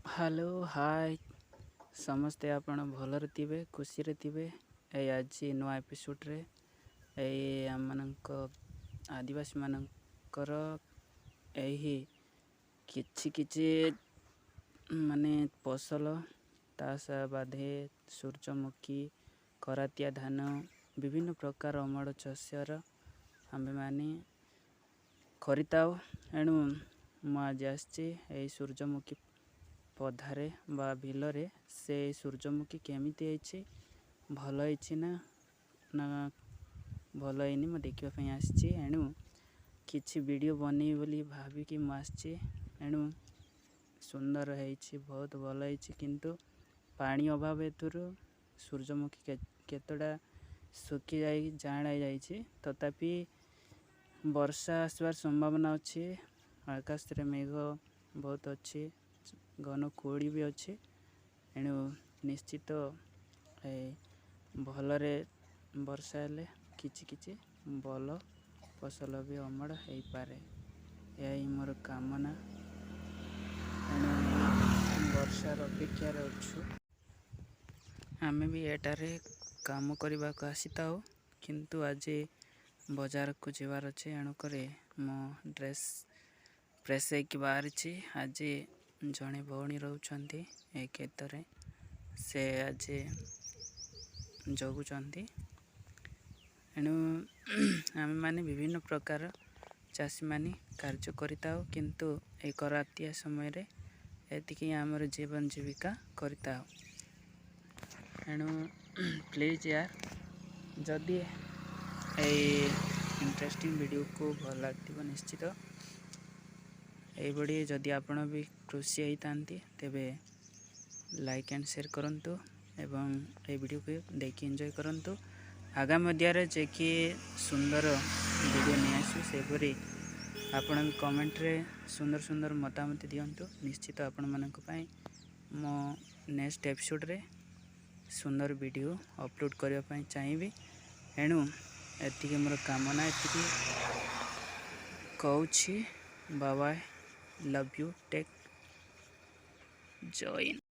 Hello, ହାଏ ସମସ୍ତେ। ଆପଣ ଭଲରେ ଥିବେ, ଖୁସିରେ ଥିବେ। ଏଇ ଆଜି ନୂଆ ଏପିସୋଡ଼ରେ ଏଇ ଆମମାନଙ୍କ ଆଦିବାସୀମାନଙ୍କର ଏହି କିଛି କିଛି ମାନେ ଫସଲ, ତା ସହ ବାଦେ ସୂର୍ଯ୍ୟମୁଖୀ, କରାତିଆ ଧାନ, ବିଭିନ୍ନ ପ୍ରକାର ଅମଳ ଶସ୍ୟର ଆମ୍ଭେମାନେ କରିଥାଉ। ଏଣୁ ମୁଁ ଆଜି ଆସିଛି ଏଇ ସୂର୍ଯ୍ୟମୁଖୀ ପଦାରେ ବା ବିଲରେ। ସେ ସୂର୍ଯ୍ୟମୁଖୀ କେମିତି ହେଇଛି, ଭଲ ହେଇଛି ନା ନା ଭଲ ହେଇନି, ମୁଁ ଦେଖିବା ପାଇଁ ଆସିଛି। ଏଣୁ କିଛି ଭିଡ଼ିଓ ବନେଇବି ବୋଲି ଭାବିକି ମୁଁ ଆସିଛି। ଏଣୁ ସୁନ୍ଦର ହେଇଛି, ବହୁତ ଭଲ ହେଇଛି, କିନ୍ତୁ ପାଣି ଅଭାବ ହେତୁରୁ ସୂର୍ଯ୍ୟମୁଖୀ କେତେଟା ଶୁଖିଯାଇ ଜାଆଁଳ ହେଇଯାଇଛି। ତଥାପି ବର୍ଷା ଆସିବାର ସମ୍ଭାବନା ଅଛି। ଆକାଶରେ ମେଘ ବହୁତ ଅଛି, ଘନ କୁହୁଡ଼ି ବି ଅଛି। ଏଣୁ ନିଶ୍ଚିତ ଏ ଭଲରେ ବର୍ଷା ହେଲେ କିଛି କିଛି ଭଲ ଫସଲ ବି ଅମଳ ହେଇପାରେ, ଏହା ହିଁ ମୋର କାମନା। ଏଣୁ ବର୍ଷାର ଅପେକ୍ଷାରେ ଅଛୁ। ଆମେ ବି ଏଠାରେ କାମ କରିବାକୁ ଆସିଥାଉ, କିନ୍ତୁ ଆଜି ବଜାରକୁ ଯିବାର ଅଛି। ଏଣୁକରି ମୁଁ ଡ୍ରେସ୍ ଫ୍ରେଶ୍ ହେଇକି ବାହାରିଛି। ଆଜି ଜଣେ ଭଉଣୀ ରହୁଛନ୍ତି ଏ କ୍ଷେତରେ, ସେ ଆଜି ଜଗୁଛନ୍ତି। ଏଣୁ ଆମେମାନେ ବିଭିନ୍ନ ପ୍ରକାର ଚାଷୀମାନେ କାର୍ଯ୍ୟ କରିଥାଉ, କିନ୍ତୁ ଏ କରାତିଆ ସମୟରେ ଏତିକି ଆମର ଜୀବନ ଜୀବିକା କରିଥାଉ। ଏଣୁ ପ୍ଲିଜ୍ ୟାର, ଯଦି ଏଇ ଇଣ୍ଟରେଷ୍ଟିଂ ଭିଡ଼ିଓକୁ ଭଲ ଲାଗିଥିବ ନିଶ୍ଚିତ, ଏଇଭଳି ଯଦି ଆପଣ ବି ଖୁସି ହେଇଥାନ୍ତି, ତେବେ ଲାଇକ୍ ଆଣ୍ଡ ସେୟାର କରନ୍ତୁ ଏବଂ ଏଇ ଭିଡ଼ିଓକୁ ଦେଖି ଏନ୍ଜୟ କରନ୍ତୁ। ଆଗାମୀ ଅଧ୍ୟାୟରେ ଯେ କି ସୁନ୍ଦର ଭିଡ଼ିଓ ନେଇ ଆସିବୁ, ସେହିପରି ଆପଣ ବି କମେଣ୍ଟରେ ସୁନ୍ଦର ସୁନ୍ଦର ମତାମତ ଦିଅନ୍ତୁ। ନିଶ୍ଚିତ ଆପଣମାନଙ୍କ ପାଇଁ ମୁଁ ନେକ୍ସଟ ଏପିସୋଡ଼ରେ ସୁନ୍ଦର ଭିଡ଼ିଓ ଅପଲୋଡ଼ କରିବା ପାଇଁ ଚାହିଁବି। ଏଣୁ ଏତିକି ମୋର କାମନା, ଏତିକି କହୁଛି। Bye, love you, take, Jay Hind.